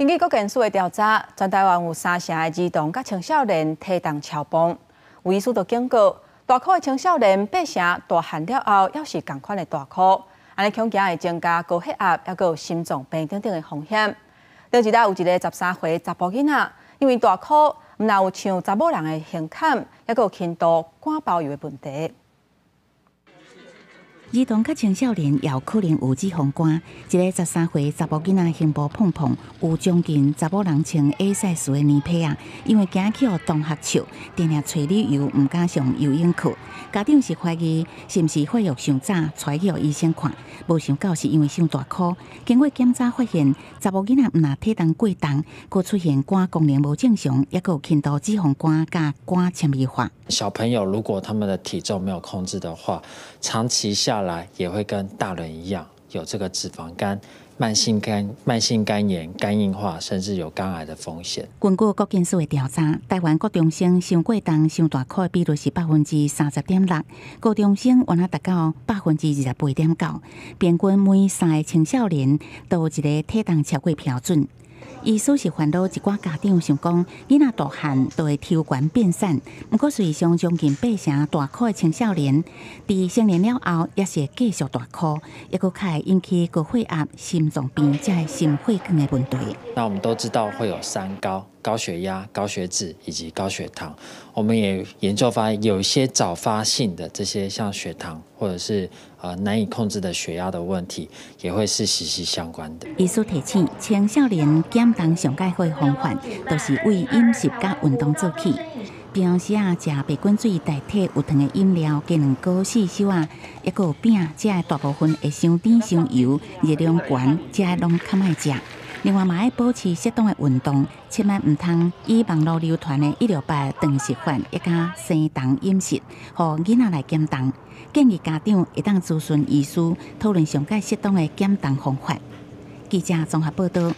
根據國健署的調查，全台灣有三成的兒童佮青少年體重超磅。有醫師就警告，大箍的青少年八成大漢了後，猶是仝款的大箍，按呢恐驚會增加高血壓，猶閣有心臟病等等的風險。頂一禮有一个13歲查埔囡仔，因為大箍，毋但有像查某人的胸坎，猶閣有輕度肝包油的問題。兒童佮青少年也有可能有脂肪肝。一个13歲查埔囡仔胸部膨膨，有將近查某人穿 A size 的奶皮仔，因為驚去予同學笑，定定揣理由毋敢上游泳課。家長是懷疑是毋是發育傷早，帶去予醫生看，無想到是因為傷大箍。經過檢查發現，查某囡仔毋但體重過重，閣出現肝功能無正常，猶閣有輕度脂肪肝佮肝纖維化。小朋友如果他們的體重沒有控制的話，長期下來也會跟大人一樣有這個脂肪肝、慢性肝炎、肝硬化，甚至有肝癌的風險。根據國健署的調查，台灣國中生傷過重、傷大箍的比率是30.6%，高中生原來達到28.9%，平均每三个青少年都有一个體重超過標準。醫師是煩惱一寡家長想講，囡仔大漢就會抽懸變瘦，毋過事實上將近八成大箍的青少年，佇成年了後也是會繼續大箍，猶閣較會引起高血壓、心臟病這心血管的問題。那我們都知道會有三高：高血壓、高血脂以及高血糖。我們也研究發現，有一些早發性的這些像血糖或者是難以控制的血壓的問題，也會是息息相關的。醫師提醒，青少年減重上蓋好的方法，就是為飲食佮運動做起。平常時啊，食白滾水代替有糖的飲料，雞卵糕、四手仔，猶閣有餅，這个大部分會傷甜傷油、熱量懸，這个攏較莫食。另外嘛，愛保持適當的運動，千萬毋通以網路流傳的168斷食法，抑佮生酮飲食，予囡仔來減重。建議家長會當諮詢醫師，討論上蓋適當的減重方法。記者綜合報道。